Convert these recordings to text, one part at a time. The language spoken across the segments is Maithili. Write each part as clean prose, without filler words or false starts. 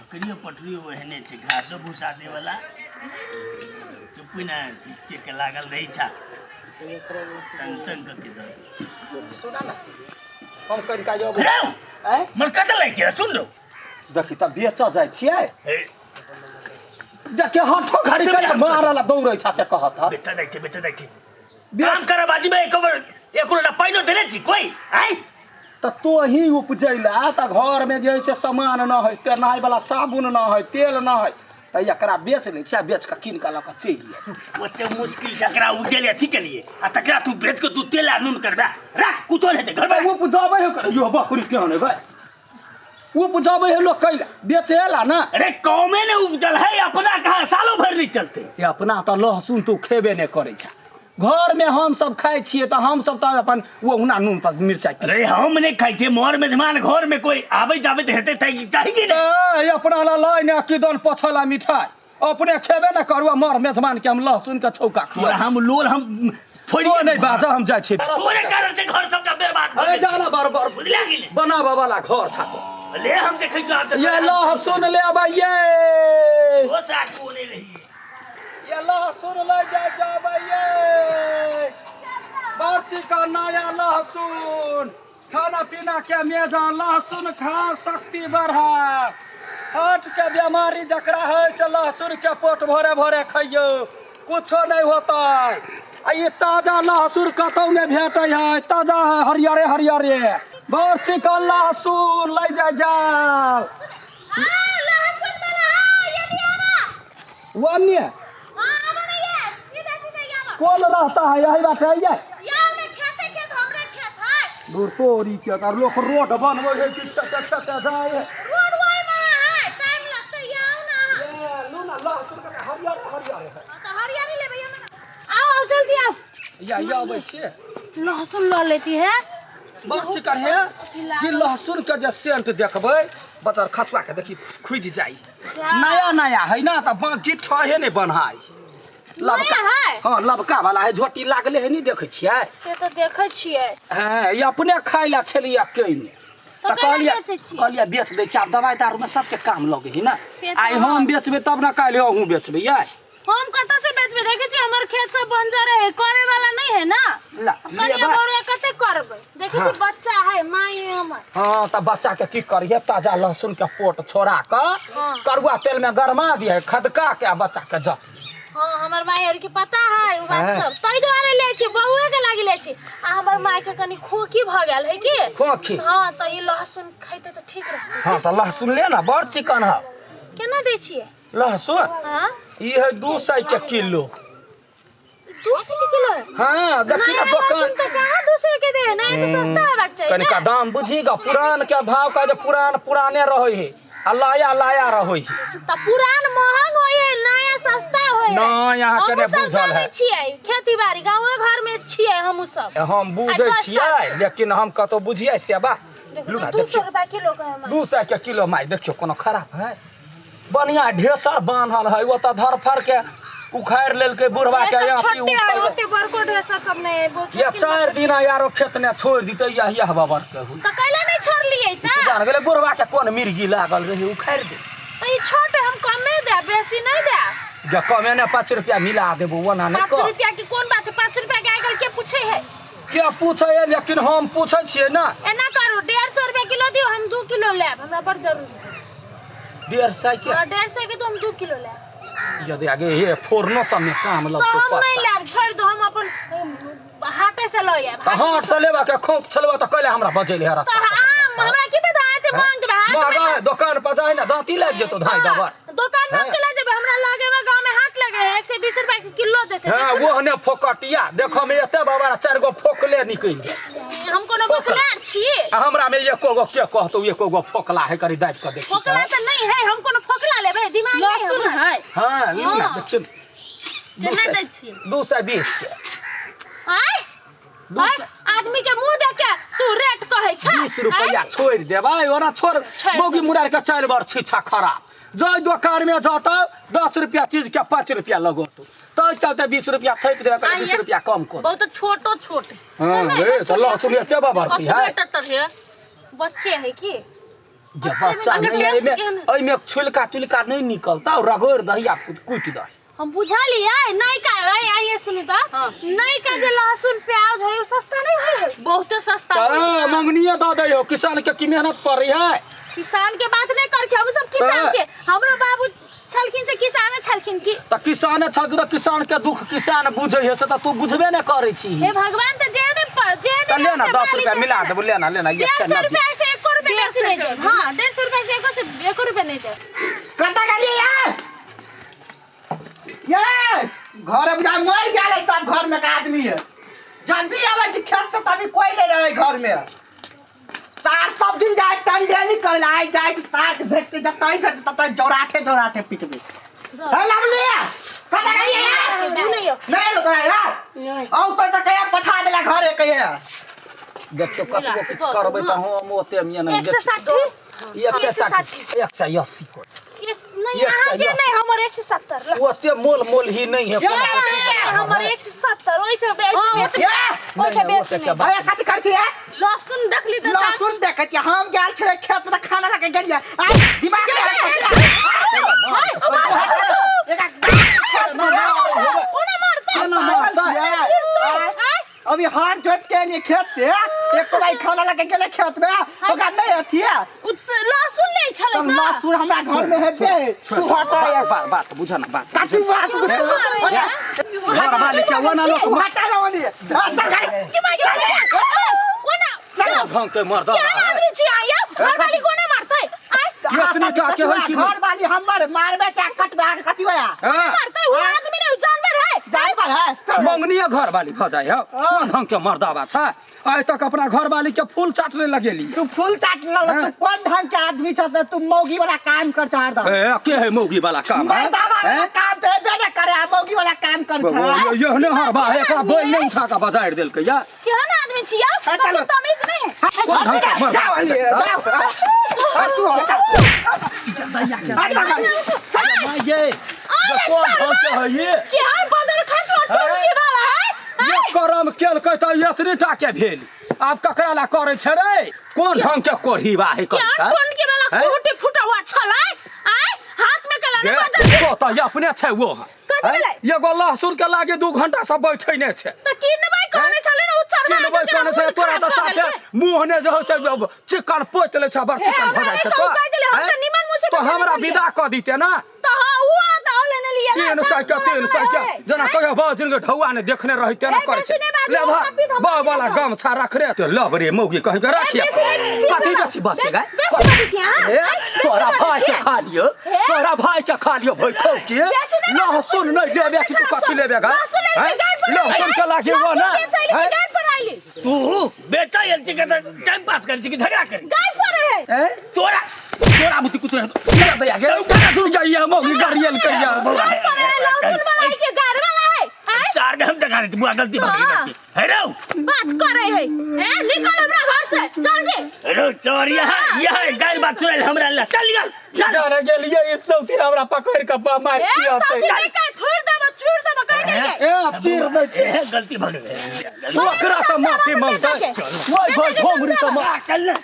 बकरियो पटरियो ओहने छै, घासो भूसा देवला। चुप्पी ने खींचे के लागल रही छा, तंग तंग के दऽ दे। सुना ना, हम कनिका जो रे आँय? मन कतऽ लागि छै, सुन लो। देखी तऽ बेचऽ जाइ छियै। हे। देखे हठो घड़ी कने मारऽ ला दौड़ै छ से कहत ह। बेचऽ जाइ छै, बेचऽ जाइ छै। काम करऽ बाजी में एको बेर एको लोटा पानिओ देने छी कोई आँय? तऽ तोही उपजैला तऽ घरमे जे है से सामान न है, ते नहाय वाला साबुन न है, तेल न है, तऽ एकरा बेच लै छियै, बेच कऽ कीन कऽ लऽ कऽ चलि आयब। ओते मुश्किल से एकरा उपजेले अथी के लिए आ तकरा तू बेच के तू तेल आ नून करबा राख, कुछो नहीं हेतै घर में। उपजाबै है कर यो बकरी केहन है भाई, उपजाबै है लोग कैला बेचेला ना। अरे कमे ने उपजल है, अपना कहाँ सालों भर नहीं चलते। ये अपना तऽ लहसुन तू खेबे नहीं करै छ, घर में हम सब खाइ छियै तऽ हम सब तऽ अपन ओहुना नून पर मिरचाइ पीस। अरे हम नहीं खाइ छियै, मोर मेजमान घर में कोई आबै जाबै तऽ हेतै तऽ चाही कि नहीं? ए, अपना ला लाइ ने किदन पछला मिठाइ, अपने खेबे ने करू आ मर मेजमान के हम लहसुन के छौका तोरा खुआ। हम लोल हम फोड़िए तो नहीं बाजा, हम जाइ छी। तोरे कारण से घर सबटा बर्बाद भऽ अरे गेल। जाना बर बर बुझलियै कि नहि? बनाबऽ वाला घर छा तो। ले हम देखै छियौ आब। ये लहसुन ले अबैये। ओ साथ ओ नहीं रहिए। ये लहसुन ले जा जाबैये, बार्ची का नया लहसुन, खाना पीना के मेजा, लहसुन खाओ शक्ति बढ़ा, हार्ट के बीमारी जकरा है से लहसुन के पोट भरे भरे खइयो, कुछो नहीं होता। आ ई ताजा लहसुन कतौ नहीं भेटै है, ताजा है, हरियरे हरियरे बड़ चिकन लहसुन ले जाय जाओ। वन्य कौन रहता है यही बात है ये दूर तोरी के तर लोग रोड बनबै है कि खेते खेते जाय है। ये लू ना लहसुन के हरियर हरियर है। आओ आओ, जल्दी आओ। या अबै छियै। लहसुन लऽ लेती है। बड़ चिकन है कि लहसुन के जे सेंट देखबै बतर खसुआ के देखी खुजि जाइ। नया नया है ना तऽ बाकी ठहे नहि बन्हाइ। लबका नया है? हाँ, लबका वाला है, झोटी लागले है, नहीं देखै छियै? से तऽ देखै छियै। हाँ, ई अपने खाइ ला छलियै कइने तऽ तऽ केना कहलियै बेचै छियै? कहलियै बेच दै छियै, आब दवाइ दारू में सबके काम लगै है ना। से तऽ आइ हम बेचबै तब ने काल्हि अहूँ बेचबै यै। हम कतऽ से बेचबै? देखै छियै हमर खेत सब बंजर है, करे वाला नहीं है ना। ला, कनिया लेबै। बौआ कते करबै? देखै छियै बच्चा है, माय है हमर। हाँ तऽ बच्चा के की करिहे, ताजा लहसुन के पोट छोड़ा कऽ करुआ तेल में गरमा दिहे, खदका के आ बच्चा के जत। हाँ, हमर माय आर के पता है उ बात हाँ। सब, तै दुआरे ले छी, बौए के लागी ले छी। आ हमर माय के कनी खोखी भऽ गेल है की। खोखी? हाँ, तऽ ई लहसुन खैते तऽ ठीक रहतै। हाँ तऽ लहसुन ले ना, बड़ चिकन है। केना दै छियै लहसुन? हाँ। ई है 200 के किलो। 200 के किलो है? हाँ, देखी ना नया दोकान। लहसुन तऽ कहाँ 200 के दे है, नया तऽ सस्ता हेबाक चाही कनिका ने। दाम बुझी गा, पुरान के भाव का जे पुरान पुराने रहै है आ लाया लाया रहै है। तऽ पुरान महंग होय है, नया सस्ता होय है। नहि, अहाँके हमहूँ नहि सब बुझल है। जानै छियै खेती बाड़ी, गाँवे घर में छियै हमहूँ सब। हम बुझै आ दस छियै साल से। लेकिन हम कतौ बुझियै से बात। देखू लू ना, तऽ 200 देखियौ। रुपया किलो के है। 200 के किलो माय, देखियौ कोनो खराब है? बढ़िया ढेसर बान्हल है, ओतऽ धरफड़ के उखाड़ि लेलकै बुढ़वा के। ढेसर यहाँ की छोटे है, उखड़ि ओते बड़को ढेसर सब नहि है, बहुत ये छोटकी 4 छोटकी। दिन यारो खेत ने छोड़ि दितै, यह यह बबर के हुई। तऽ कैला नहि छोड़लियै तऽ? जान गेलै बुढ़वा के कोन मिर्गी लागल रहै, उखाड़ि दे। तऽ ई छोट है, हम कमे देब, बेसी नहि देब। जे कमे ने 5 रुपया मिला देबो, ओना नहि 5 कह। रुपया के कोन बात है, 5 रुपया के आइ काल्हि के पूछै है? के पूछै है, लेकिन हम पूछै छियै ना। एना करू, 150 रुपया किलो दियौ, हम 2 किलो लेब, हमरा बड़ जरूरी है। 150 के? हाँ, 150 के तो हम 2 किलो लेब। यदि आगे ये फोरनो सब में काम तो लगतो हम नहीं पत्ता। लेब, छोड़ दो, हम अपन हाटे से लऽ आयब। तऽ हाट से लेबा के खोंख छलबा तऽ कैले हमरा बजेले है तऽ रास्ता पर। आम हमरा की पता आते मांग देबै हाट में। महगा है, दोकान पर जाय ना दांती लागि जेतौ धाइ दबर। दोकान में हैं? हम केला जेबै, हमरा लगे में गांव में हाट लगे है, 120 रुपया के किलो देते। हाँ, वो ने फोकटिया देखो में एते बाबा 4 गो फोकले निकलि जाय। हम कोनो फोकला। फोकलार छी? आ हमरा में एको गो के कहतौ एको गो फोकला है, करी दाबि कऽ देखी। फोकला तऽ नहीं है, हम कोनो फोकला लेबै दिमाग नहीं लहसुन हमर। है? हाँ, लू ना, हाँ। देखियौ। केना दै छियै? 220 के। आय? दू आय, सए। आदमी के मुंह देख के तू रेट कहै छ? 20 रुपया आय? छोड़ि देबै, ओना छोड़। छोड़ि मौगी देबै। मुरार के 4 बार छीछा खराब जै दोकान में जतौ 10 रुपया चीज के 5 रुपया लगौतौ, तै चलते 20 रुपया थोपि देबै, कहबै 20 रुपया कम कर। बहुत छोटो छोट। हाँ, रे, तऽ लहसुन एते बबर कथी है? टट्टर है? बच्चे है की? जे बच्चा अगर नहीं टेस्ट एहिमे केहन- एहिमे छुलका तुलका नहीं निकलता और रगड़ दही आ कुटि दही। हम बुझलियै नहीं का आई आइए सुनू त। हाँ। नहीं का जे लहसुन प्याज है उ सस्ता नहीं होय है। बहुते सस्ता होय तऽ है। मंगनिए दऽ दै हो, किसान के की मेहनत पड़ रही है। किसान के बात नहीं कर छी, हम सब किसान हाँ। छे। हमरो बाबू छलखिन से किसाने छलखिन की। तऽ किसाने छल तऽ किसान के दुख किसान बुझै है, से तऽ तू बुझबे ने करै छी। हे भगवान, तऽ जे ने जे ने तऽ लेना रहतै 10 मालिक रुपया मिला के देबो, लेना लेना एक डेढ़ सए सौ 90। रुपया से एको रुपया डेढ़ बेसी सौ नहीं रुपया। देब। हाँ, 150 रुपया से एको रुपया नहीं देब। कतऽ गेलियै यार? ये घर बुझा मर गेल है सब घर में का आदमी है। जब भी आबै छी खेत से तभी कोई नहीं रहे घर में। सार सब दिन जाय टंडेली करे ला, आइ जाय सार भेटते जतई भेटते ततई जौराठे जौराठे पिटबे। हे लवली, कतऽ गेलियै यार? नहीं हो। नहीं एलो तोरा यार? औ तो तऽ कहिया पठा देला घरे कहिया। देखियौ कतबो किछु करबै तऽ हम ओते मियाँ नहि। 160। 160, 180 कर। नहीं, एक सौ अहाँके अस्सी। नहीं, हमर 170 ल। ओते मोल मोल ही नहीं है। ये लवली! हमर 170, ओहिसँ बेसी हाँ, बेसी ये ओहिसँ नहीं, बेसी ओते नहीं। के बात। अरे कथी करै छी यार? लहसुन देखली तऽ लहसुन देखै छियै, हम गेल छलै खेत में तऽ खाना लऽ के गेलियै। आइ दिमाग ओना मारतै। केना मारतै? आँय? अभी हर जोत के लिए खेत से एक भाई खाना लगे गेले खेत में, ओकरा नहीं अथी है। उ लहसुन लै छलै तब तऽ। लहसुन हमरा घर में हेबे तू हटा यार। बात बात बुझ ना बात। कथी बात? घर वाले के ओना लोक तू हटा ना ओनी, चल घर। कि माय ओना ढंग के मर्द केहन आदमी छी अहाँ यौ? घरवाली कोना मारतै? आँय? एतनी टा के है कि नहि? घर वाली हमर मारबे चाहे कटबे आके कथी होया? हाँ, मारतै? उ आदमी नहीं, उ जानवर है। जानवर है, चल। मंगनीय घर वाली भऽ जाइ है। कोन ढंग के मर्दाबा छै, आइ तक अपना घर वाली के फूल चाटने लगेली। तू फूल चाट लल। हाँ। तू कौन ढंग के आदमी छ से तू मौगी वाला काम कर छ हरदम? ए, के है मौगी वाला काम है? मर्दावा वाला हैं? काम तो हेबे ने करे आ मौगी वाला काम कर छ। यहने हरबा है, एकरा बैल नहीं उठा के बजारि देलकै या। केहन आदमी छी यौ? हाँ, चलो। कतौ तमीज नहीं है। कोन ढंग के मर्दाबा जाओ है? अली, जाओ। हाँ, तू हटा। हट जा घर। ये कोन ढंग के है ये? केहन बदर खसुआ टुटकी वाला है? ये करम केलकै तऽ एतनी टा के भेल, आब ककरा ला करै छै रे? कोन ढंग के कोढ़ी बा है? केहन टुनकी वाला हैं? कुटी फुटा हुआ छलै? आँय? हाथ में कला ने बजल। तो तऽ अपने छै वो। कथी भेलै? एगो लहसुन के लागे 2 घंटा से बैठे नहि छै। तऽ किनबै कहने छलै ने उ चढ़वा। किनबै कहने छै? तोरा तऽ साफे मुँह ने जे हो से चिकन पोति लै छै, बड़ चिकन भऽ जाइ छै। तऽ कहि देले, हम तऽ निमन मुँह से तो हमरा छलियै। विदा कऽ दिते ना। तऽ हाँ, उ तऽ लेने लिए 300 के, 300 के जेना कहियो बाजिन के ढौआ ने देखने रही तेना ए, करै छै। बेसी नहि बाजू, ले धर, हमरा पीठ हम बा वाला नहि गमछा रख रे। तो लब रे मौगी कहीं के रखिए। बेसी नहि, कथी बेसी बजते गाय? बेसी बजै छी अहाँ? ए, बेसी तोरा बजै भाई के छियै? खा लियो, हे? तोरा भाई के खा लियो भैखौ के। बेसी नहि बाजू। लहसुन नहीं लेबे कि तू कथी लेबे गा? लहसुन लेबे हैं? गाय पर लहसुन के लागे वो ना, लहसुन बेचै हैं? गाय पर आइली। तू बेचा आयल छी के टाइम पास करै छी कि झगड़ा करी? गाय पर है। तोरा तोरा बुद्धि कुछ नहीं। तोरा दया गे तू जाइए मौगी गरियल कहिया। गाय पर है, लहसुन वाला है के गाय वाला है? आँय? चार गो हम देखा देती बुआ, गलती भऽ गेल, गलती हे रौ। बात करे है। ए, निकल हमरा घर से जल्दी। रौ चोर, यहाँ यहाँ गाय बात सुनल हमरा ला, चल निकल चल। जाने गेलिए ई सौती हमरा पकड़ के बा मार ए, किया। सब दिन के थोड़ देब, चूर देब, कहि देलके। ए, आब चीर दै छै। ए, गलती भऽ गेल। ओकरा से माफी मांगतै ओइ भाई भोमरी से माफ। चल ना। ए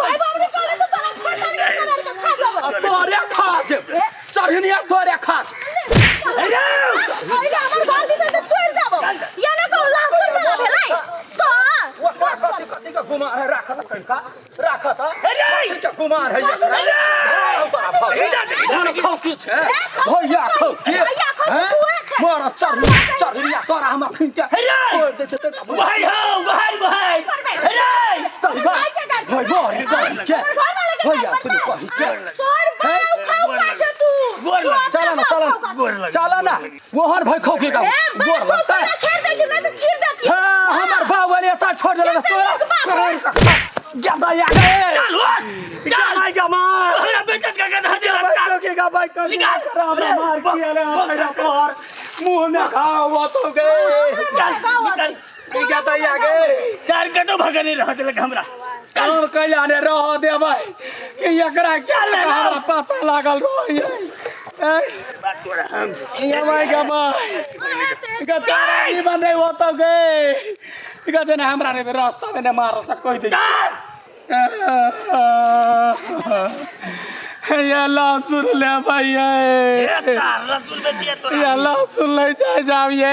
भाई बाबू, कहले तो तोरा फटल के तोरा के खा लेब। तोरे खा जेबै चढ़निया, तोरे खा जेबै। पहिले हमर घर दिस तऽ छोड़ि देबो या ने कहू लहसुन वाला भेलै तऽ। ओकरा कथी कथी के गुमार है राखत कनिका राखत, कथी के गुमार है एकरा? तोरा भाव खौ की छै? भैया खौ की? मोर चढ़ चढ़निया तोरा हम अखन के छोड़ दै छै। भाई हो भाई भाई रे। भाई मोर कही के भैया सुन कही के। तोहर बाऊ खाऊ का छै तू? गोर लग। चला ना, चला गोर लग। चला ना, वहन भाई खौ की का ए गोर बाऊ लगता तोरा छोड़ दै छै, नहि तऽ चीर देती। हाँ, हमर बाबा ने एता छोड़ देलक तोरा ज्यादा या गे। चल उठ चल। माय गा मार। हमरा बेइज्जत कर के धर देला, चल। के गा भाई कर। निकाल। हमरा मार किया ले तेरा तोहर मुंह में घाव वो तो गे। चल निकल। ठीक है तो या गे। चार के तो भगने रह देलक हमरा। हम कैला ने रह देबै कि एकरा क्या लगा हमरा पाछा लागल रहै। ए बात तोरा हम ये माय गा माय गचारी बने वो तो गे गचे ने हमरा ने रास्ता में ने मार सक कोई दे। चल। ये लहसुन ले भैया। ए तार लहसुन में दिया तोरा। ये लहसुन ले जाए जाब ये।